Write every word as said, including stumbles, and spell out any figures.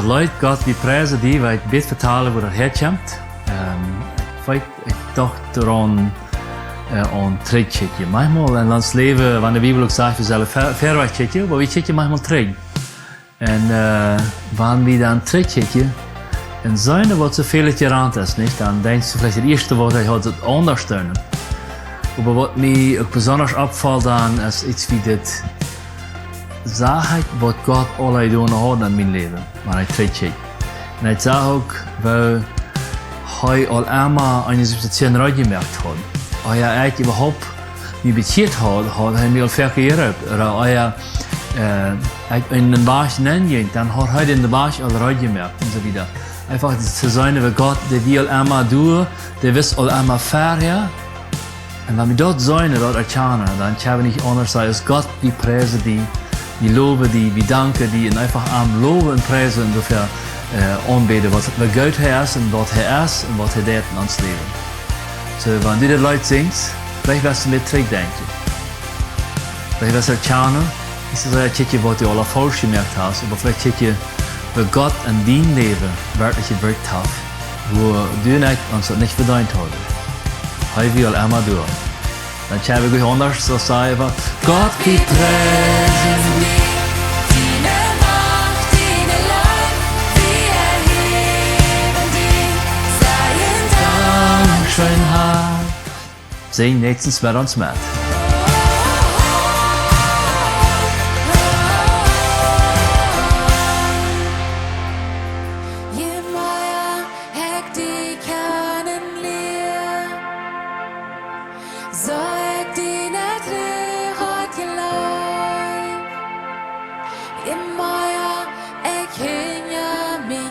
Leet Gott, wie priesen die, wiels ekj weet, vetalen, woo daut häakjemt. Ähm, ekj weet, ekj docht doaraun, äh, aun trigjkjikjen. Maunchmol en ons Läwen, wan de Bibel uk sajcht, wie sellen ver-, verwoats kjikjen, oba wie kjikjen maunchmol trigj. Un, äh, wan wie dan trigjkjikjen un seenen, waut soo väl et jerant es, nich? Dan denkjst du veleicht daut ieeschte, waut ekj haud, daut aundasch doonen. Oba waut mie uk besonda oppfelt dan, es iets wie dit, sach ekj, waut Gott aul jedonen haud en mien Läwen, wan ekj trigjkjikj. Un ekj sach uk, woo hee aul emma eene Situatioon reed jemoakt haud. Ea ekj äwahaupt mie bekjieet haud, haud hee mie aul foaken jeroopt. Ooda ea, äh, ekj en dän Wajch nenn jinkj, dan haud hee dän Wajch aul reed jemoakt un soo wieda. Eefach to seenen, woo Gott, dee wia aul emma doa, dee wist aul emma verhäa. Un wan wie daut seenen, daut erkjanen, dan kjenn wie nich aundasch sajen, aus: Gott, wie priesen die, wie lowen die, wie danken die, un eefach am lowen un priesen un doafäa, äh, aunbäden, waut, woo goot hee es un waut hee es un waut hee deit en ons Läwen. Soo, wan du dit Leet sinjst, veleicht woascht du mol trigjdenkjen. Veleicht woascht du erkjanen, nich soo sea kjikjen, waut du aul faulsch jemoakt hast, oba veleicht kjikjen, woo Gott en dien Läwen werkjlich jewirkjt haft, woo du un ekj ons daut nich vedeent hauden. Hee wia aul emma doa. Dan kjenn wie nich aundasch aus sajen, Gott, wie priesen die. Diene Macht, diene Leew, wie erheben die. Sajen Dank scheen, Herr. Sinj näakjstet Mol met ons met. Je mea ekj die kjanen lia, soo ekj die nich rajcht jleew. Je mea ekj hinja mie